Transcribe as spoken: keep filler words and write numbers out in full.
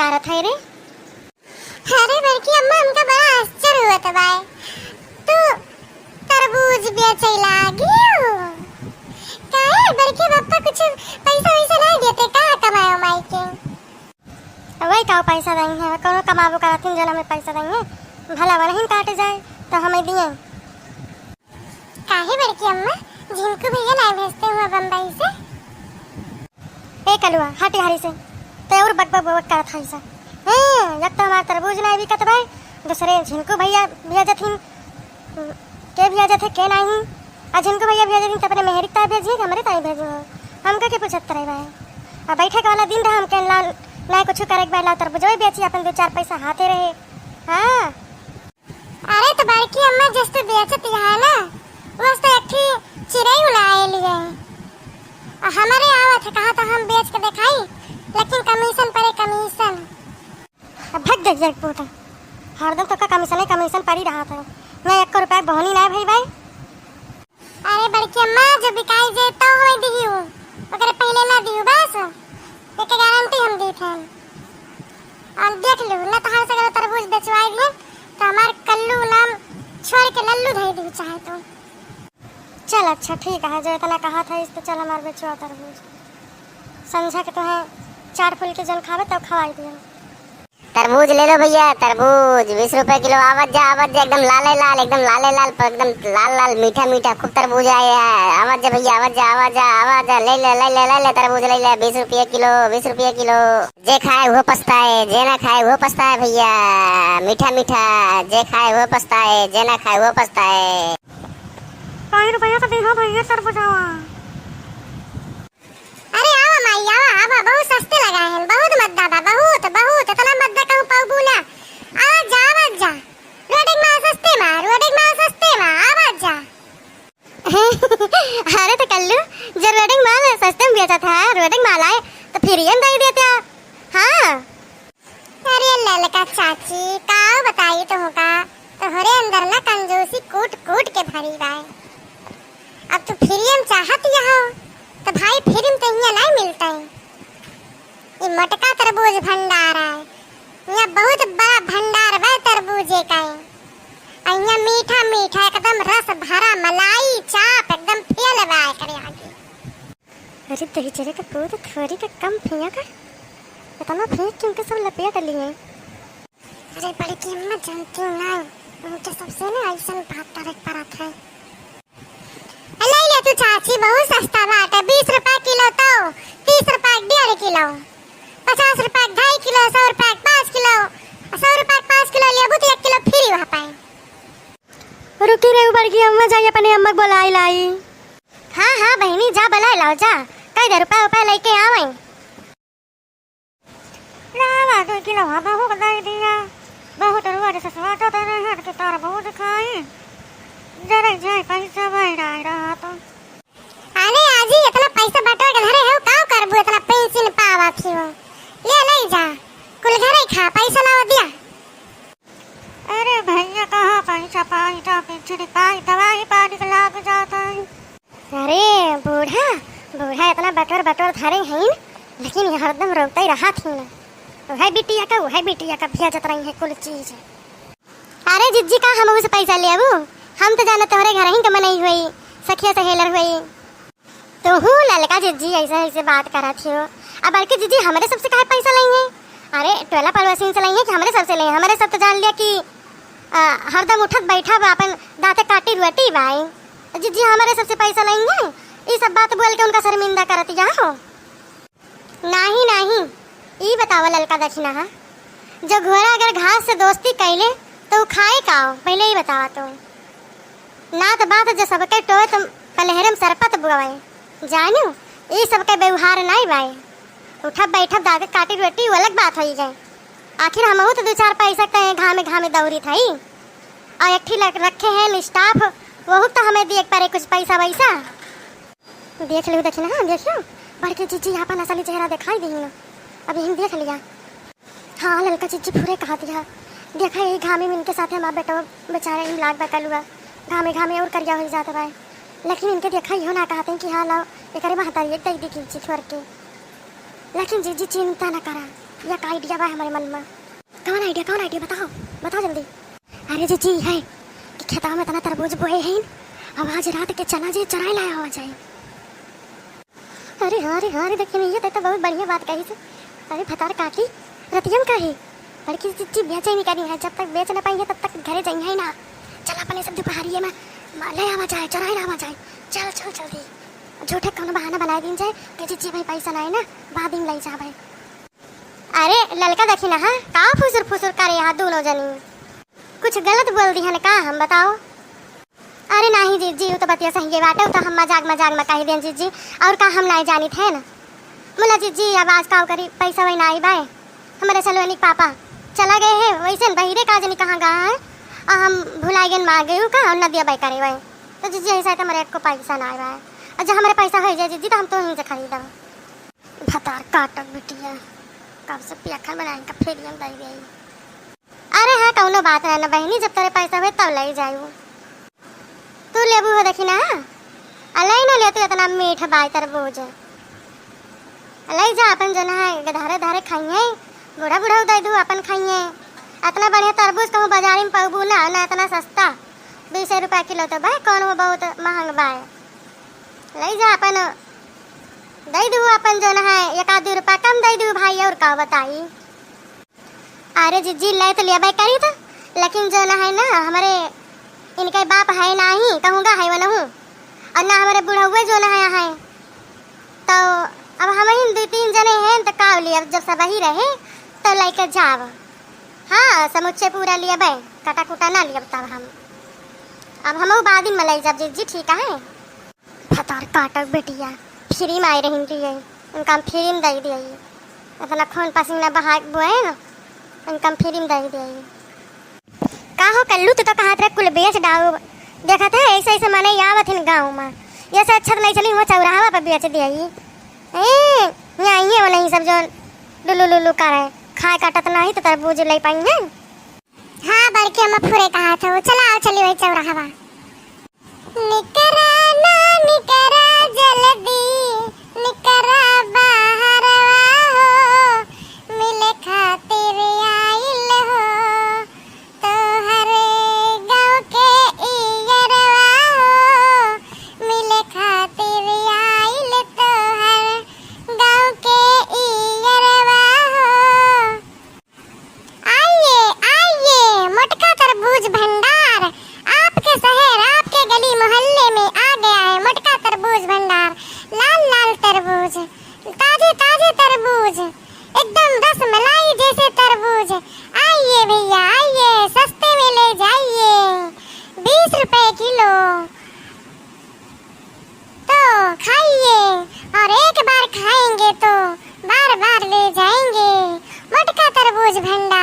करत है रे? अरे बड़की अम्मा, हमका बड़ा आश्चर्य होत बाय, तू तरबूज बेचे लागी हो? काहे बड़के पप्पा कुछ पैसा वैसा नहीं देते का कमाए उमाए के? वही का पैसा देंगे, कौनो कमाबो करत हिन जौन हमें पैसा देंगे? भला वनहिन काटे जाए तो हमें दिए। काहे बड़की अम्मा, झिनकू भैया नाहीं भेजते हुआ बम्बई से? ए कलुआ, हट यहाँ से, ते और बक बक बक करत है सब। हैं, जब तो हमार तरबूज नाहीं बिकत भाई, दूसरे झिनकू भैया भेजत हिन, के भेजत है, के नाहीं। आ झिनकू भैया भेजत हिन तो अपने मेहरी ताई भेजिए कि हमरे ताई भेजिए? हमका के पूछत रहे भाई? आ बैठे के वाला दिन रहा, हमके ला, ना कुछ करे के बा, ला तरबूजवे बेची, अपन दो चार पैसा हाथे रहे। हाँ। अरे तो बड़की अम्मा, जस तो बेचत यहाँ ना, वस तो एक ठी चिरई उड़ाए लिए। और हमारे आवत है, कहा तो हम बेच के दिखाई, लेकिन कमीशन परे कमीशन। अब भग देख जाए पूत, हरदम तो का कमीशन ही कमीशन पड़ी रहा था। मैं एक रुपया बहनी ना भाई भाई। अरे बड़की अम्मा, जो बिकाई जे तो हमें दिहियो, ओकरे पहले ना दिहियो बस। एक गारंटी हम दी थे। और देख लू, न तो हम सगरो तरबूज बेचवाई दिए, तो हमार कल्लू नाम छोड़ के लल्लू धई दी चाहे तो। चल अच्छा ठीक है, जो इतना कहा था इस तो चल हमार बेचवा तरबूज। संझा के तो है चाट फूल के जन खावे तब खवाई दियो। तरबूज ले लो भैया, तरबूज बीस रुपए किलो। आवत जा, आवत जा, एकदम लाले लाल, एकदम लाले लाल, पर एकदम लाल लाल, मीठा मीठा, खूब तरबूज आए हैं। आवत जा भैया, आवत जा, आवत जा, आवत जा, ले ले, ले ले, ले ले, तरबूज ले ले, बीस रुपये किलो, बीस रुपये किलो। जे खाए वो पछताए, जे ना खाए वो पछताए भैया, मीठा मीठा, जे खाए वो पछताए, जे ना खाए वो पछताए। पाँच रुपया तो दे हो भैया, तरबूजावा। अरे आवा माई, आवा, आवा, बहुत सस्ते लगाए हैं, बहुत मद्दा बा, बहुत, बहुत, इतना मद्दा कहूँ पाउबू ना। आवा जा, आवा जा, रोडिंग माल सस्ते मा, रोडिंग माल सस्ते मा, आवा जा। अरे तो कल्लू, जब रोडिंग माल सस्ते में बेचा था, रोडिंग माल आए, तो फिर ये दे देते। हाँ। अरे ललका चाची, का बताई तुमका, तोहरे अंदर ना कंजूसी कूट कूट के भरी बाय। अब तू फ्री में चाहत यहाँ, तो भाई फ्री में तो यहाँ नहीं मिलता है। ये मोटका तरबूज भंडार है, यहाँ बहुत बड़ा भंडार बा तरबूजे का है। और यहाँ मीठा मीठा एकदम रस भरा मलाई चाप एकदम फेल बा एकरे आगे। अरे दहिजरे के पूत थोरी के कम फेंका का, इतना फेंक के उनके सब लपेट लिए। अरे बड़की अम्मा जानती हूँ ना, उनके सबसे ना ऐसन बात करे के पड़त है। ले ले तू चाची, बहुत सस्ता बाटे, बीस रुपया किलो तो, तीस रुपया डेढ़ किलो, पचास रुपया ढाई किलो, सौ रुपया पाँच किलो, सौ रुपया पाँच किलो लेबू तो एक किलो फ्री वहाँ पाए। रुकी रे बड़की अम्मा, जाई अपने अम्मा के बोलाई लाई। हाँ हाँ बहिनी, जा बोलाई लाओ जा, कई दे रुपया उपया लेके आवई। लावा दो किलो बहुत दे दिया, बहुत रोज ससुआ तो तेरे हाथ के तरबूज खाई, जरे जाए पैसा बैठा रहा तो। अरे आजी, इतना पैसा बटोर के धरे हो, का करबू, इतना पेंशन पावा थी हो, ले ले जा, कुल घरे खा, पैसा लावा दिया। अरे भैया, कहाँ पैसा पाई, का पेंशन पाई, दवाई पानी के लाग जाता है। अरे बूढ़ा, बूढ़ा इतना बटोर बटोर धरे हैं, लेकिन ये हरदम रोकते ही रहा थी ना। वह बिटिया का, वह बिटिया का भेजत रही है कुल चीज। अरे जिज्जी, का हम उसे पैसा लेबू? हम तो जाना तोहरे घर ही का मनई हुई, सखिया सहेलर हुई। तो हूँ ललका जिज्जी ऐसे ऐसे बात करत हो। अब बल्कि जिज्जी हमरे सबसे काहे पैसा लेंगे? अरे टोला पड़ोसिन से लेंगे कि हमरे सबसे लेंगे? हमरे सब तो जान लिया कि आ, हरदम उठत बैठब, अपन दाँते काटी रोटी बाई। जिज्जी हमरे सबसे पैसा लेंगे, ई सब बात बोल के उनका शर्मिंदा करत जाओ। नाही, नाही, ई बतावा ललका दक्षिणा हा, जो घोड़ा अगर घास से दोस्ती कैले तो उ खाए का हो? पहले ई बतावा तो। नात बात जो सबके टोए तो पलहरे में सरपत बुआए। जानू, ई सबके व्यवहार नाई बाए। उठब बैठब दाँते काटी रोटी, वो अलग बात होई जाए। आखिर हमहू तो दो चार पैसा कहे घामे घामे दौरी थई। और एक ठी लग-, रखे हैं staff, वहू तो हमें दिए के परे कुछ पैसा वैसा। देख लियो दक्षिणा, हाँ, देखियो, बड़के जिज्जी आपन असली चेहरा दिखाई दी ना। अब यही देख लिया। हाँ, ललका जिज्जी पूरे कहा दिया। देखा, यही घामे में इनके साथे हमार बेटवा बेचारा इन लाग बा कलुआ। घामे घामे और करिया हो जात बा। लेकिन इनके देखा, इहो ना कहते हैं कि हाँ, लाओ, एकरे महतारी एक दई दी खींची थोर के। लेकिन जिज्जी चिंता ना करा, या का idea बा हमरे मन मा? कौन idea, कौन idea, बताओ, बताओ जल्दी। अरे जीजी, है कि खेतवा मा इतना तरबूज बोए हैं, अब आज रात के चला जाए, चुराए लाया हुआ जाए। अरे हाँ, अरे हाँ, अरे देखिए, ये तो, तो बहुत बढ़िया बात कही से। अरे भतार काटी, रतियम का है, बड़की जीजी बेचे नहीं करी है, जब तक बेच न पाएंगे तब तक घरे जाइए ही ना। चल अपने सब दुपहरिए मा, मा ले आवा जाए, चुराए लावा जाए। चल, चल जल्दी, झूठे कौनो बहाना बनाए दिन जाए कि जीजी भाई पैसा ना आए ना, बाद में ले जावे। अरे ललका देखी ना, हाँ, का फुसुर फुसुर करे यहाँ दोनों जनी? कुछ गलत बोल दिहन का हम, बताओ? अरे नाही जीजी, उ तो बतिया सही बाटे, उ तो हम मजाक मजाक मा कही देन जीजी, और का हम नाही जानित है ना। मुला जीजी, अब आज का करी, पैसा वही नाही बाए। हमरे सलोनी के पापा चला गए हैं, वैसे बहिरे का जनी कहाँ गए हैं, और हम भुलाई गए मांगे का, और नदिया बाई करे वही। तो जीजी, ऐसा है तो हमारे एक को पैसा नाही बाए, और जब हमारे पैसा हो जाए जीजी, तो हम तो यहीं से खरीदब। भतार काटक बिटिया, कब से पियखन बनाए का फेरियन दे गई। अरे हाँ, कौनो बात ना, ना बहिनी, जब तोरे पैसा होए तब ले जायू। तू लेबू हो देखी ना, आ ले ना ले तू इतना मीठ बाई तरबूज। आ ले जा अपन जन है, धारे धारे खाइए, बूढ़ा बूढ़ा दे दू अपन खाइए। इतना बढ़िया तरबूज कहूँ बाजारी में पाबू ना, ना इतना सस्ता, बीस रुपया किलो तो बा, कौन वो बहुत महंग बाए। ले जा अपन, दे दू अपन जौन है, एक आध दू रुपया कम दे दू भाई, और का बताई। अरे जीजी, ले तो लेबे करी तो, लेकिन जौन है ना, हमरे इनके बाप है नाही, कहूँगा है वो नहू, और ना हमरे बुढ़ौवे जौन है, है। तो अब हम ही दू तीन जने हैं, तो का लिए, अब जब सब ही रहे, तो लेके जाब। हाँ, समुच्चे पूरा लेबे, कटा कुटा ना लेब तब हम। अब हमहू बाद में ले जाब जीजी, ठीक है? भतार काटक बेटिया, फ्री में आई रही रही, इनका हम फ्री में दे दिए। इतना खून पसीना बहा के बोए ना, इनका हम फ्री में दे दिए। का हो कल्लू, तू तो कहत रहे कुल बेच डाऊ, देखत है ऐसे ऐसे मने आवत हिन गाँव में, ये से अच्छा तो ले चली हुआ चौराहा पर बेच दिए। ए, यहाँ आइए वो नहीं सब जो लुलु लुलु करे, खाए काटत नहीं तो तरबूज ले पाई है। हाँ, बड़की अम्मा फुरे कहा था वो, चला आओ, चली वही चौराहा। निकरा ना निकरा जल्दी, निकरा बाहरवा हो, मिले खातिर आइल हो, तोहर गाँव के इयरवा हो, मिले खातिर आइल तोहर गाँव के इयरवा हो। आइए, आइए, मोटका तरबूज भंडार, आपके शहर, आपके गली मोहल्ले में आ गया है मोटका तरबूज भंडार। लाल लाल तरबूज, ताजे ताजे तरबूज, एकदम रस मलाई जैसे तरबूज। आइए भैया, आइए, सस्ते में ले जाइए, बीस रुपए किलो। तो खाइए, और एक बार खाएंगे तो बार बार ले जाएंगे। मोटका तरबूज भंडार।